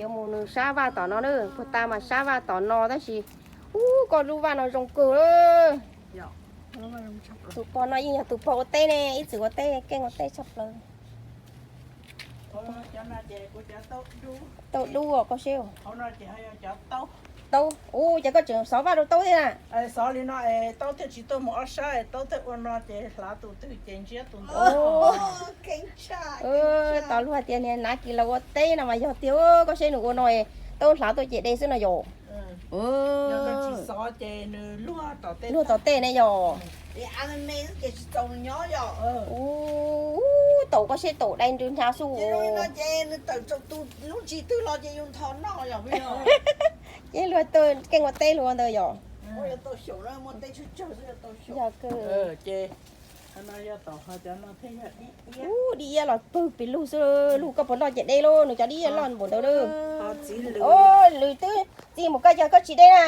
Yuav mus nws sab vaj tom no na, puag ta mas sab vaj tom no tab sis, ub, koj lub vaj no zoo kawg. Tus pog no yeej yog tus pog ua teb ne, ib txwm ua teb, keej ua teb tshaj plaws. Tau dub os koj seb. Taub, ub, ces koj tseem xov vaj rau taub thiab na. Xov li no, taub thiaj tsis tuaj mus ob sab, taub thiaj ua no ces hlav tus twg ces ntsiab tus ntawd. Tau luag hais tias niag nav kis los ua teb no mas yog tiag, koj seb nws ua no, taub hlav tuaj ces de xwb no yom. Luag tom tej ne yom. Ub, taum koj seb taum dai nrws hnyav xwb. Ces luag keej ua teb luag ntawd yom. Yog kawg. Ub, dib iab los pwg pes lug xwb, lug koj puas noj ces de lauj, nws cov dib iab loj npaum ntawd lauj. Lwm twb txi mus koj yog koj tsis de na.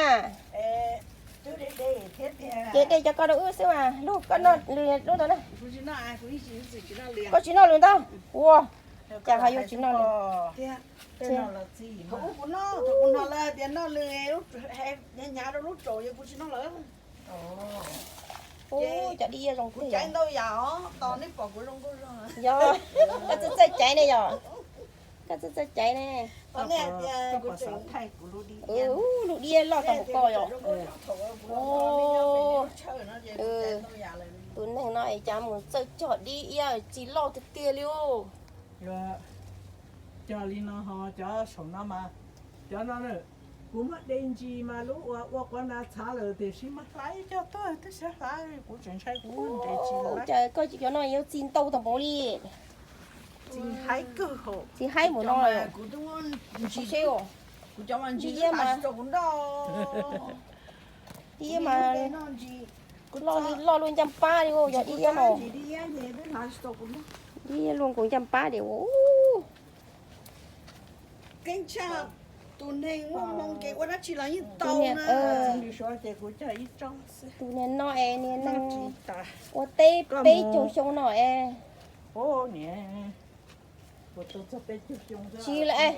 Ces de cov ko rau wb xwb mas, lug koj noj lwm lub ntawd na. Koj tsis noj lwm ntag. Ua cas ho yuav tsis noj lwm? Ub, cov dib iab zoo tiag. Yog, koj txawj txawj caiv ne yom. Koj txawj txawj caiv ne. Lub dib iab loj tau mus koj yom. Tus neeg no es cas mus txawj cog dib iab txi loj tiag tiag li. Cog li no ho cov saum no mas, cov no kuv muab de ntsis mas lub uas ua quav ntas txhav lawm tiam sis mas hlav ib co tuaj twb xav hlav, kuv tseem ntshai kuv nres tsis lawm. Cas koj cov no yuav txi ntau tau npaum li. Txi haib kawg hauv. Txi haib mus no. Kuv cov mas ntsis mas, dib iab mas loj loj lub ncaj pab li, yog dib iab no. Dib iab luaj nkaus ncaj pab li. Tus neeg muaj hmoo ces ua dab tsi los yeej tau na. Tus niag no es niag neeg ua teb peb caug xyoo no es. Tsis lawm.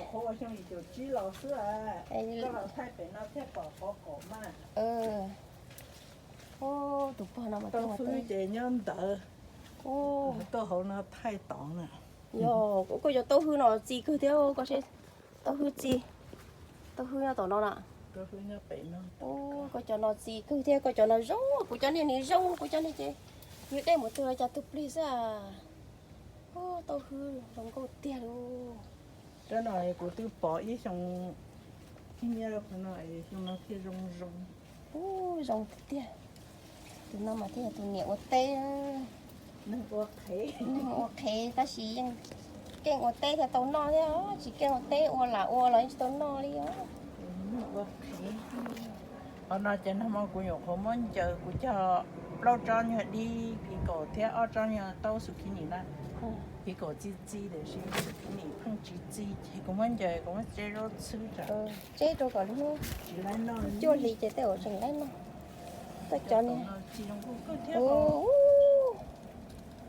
Tus pog no mas tau hwb ces nyob ntawd, tau hauv no thaij tod na. Yog koj cov taub hwb no txi kawg thiab, koj seb, taub hwb txi, taub hwb nyob tom no na. Koj cov no txi kawg thiab, koj cov no zoo, kuv cov niag ni zoo, kuv cov niag ces yus dej mus twg los cas tug plig xwb. Taub hwb zoo nkauj tiag li. Cov no kuv twb pom ib xyoo, ib nyiab rau qhov no, xyoo no thiaj zoo zoo. Ub, zoo tiag tiag. Tus no mas thiaj yog tus niam ua teb. Neeg ua qhev tab sis yeej keej ua teb thiaj tau noj thiab, tsis keej ua teb ua lam ua los yeej tsis tau noj li os. Qhov no ces nag hmo kuv nyuam qhuav muab ncaws, kuv cog plaub tsob nyuag dib phim kaum thiab ob tsob nyuag taub zucchini na. Phim kaum txi txi tiam sis zucchini pheej tsis txi ces kuv muab ncaws, kuv muab tseb zaub txhwb tsam tseb rau kom lub hnub cuaj hli ces tej zaum tseem laib noj. Koj cov niag,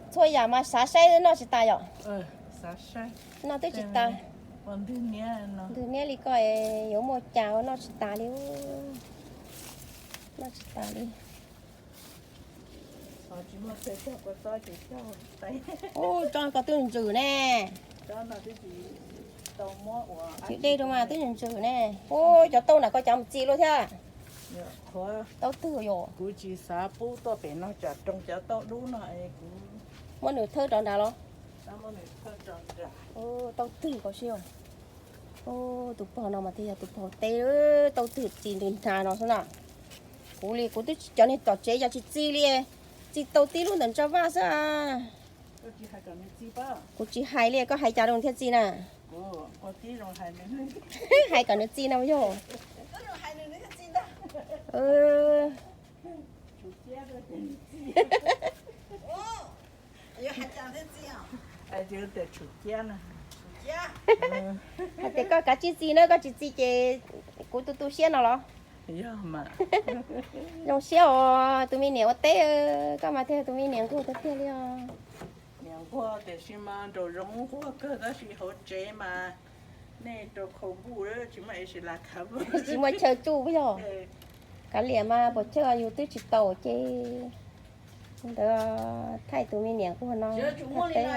txhua yam mas xav saib noj tsis tas yom. Noj twb tsis tas. Ntws niab li koj yuav muaj cas noj tsis tas li. Noj tsis tas li. Ub, tsob ko twb ntsws ne. Cim dej rau mas twb ntsws ne. Ub, cov taub na koj cov mus txi luaj thiab. Taub twg yom? Kuv tsis xav pub tuaj pem no tsam roog cov taub dub no es kuv muab nws thawb rov nrad los. Taub twg koj siab. Tus pog no mas thiaj yog tus pog teb, taub twg txi nrws nrad no xwb na. Kuv li kuv twb cov niag tom tsev yog tsis txi li, txi tau tib lub ntawm ntsa vaj xwb. Kuv tsis hais li, koj hais cas rau thiaj txi na? Hais kom nws txi no yog. Hais tias koj kav tsij txi na, koj tsis txi ces kuv tu tu siab no los? Zoo siab os, tus me niam ua teb, koj mas thiaj tus me niam nquag tiag tiag li os. Niam nquag tiam sis mas nraum zoov nquag kawg tab sis hauv tsev mas Tsis muaj chaw tsuj yog. Kav liam mas pos tsawg yus twb tsis tau ces ntawd thaij tus me niam kuv no. Teb,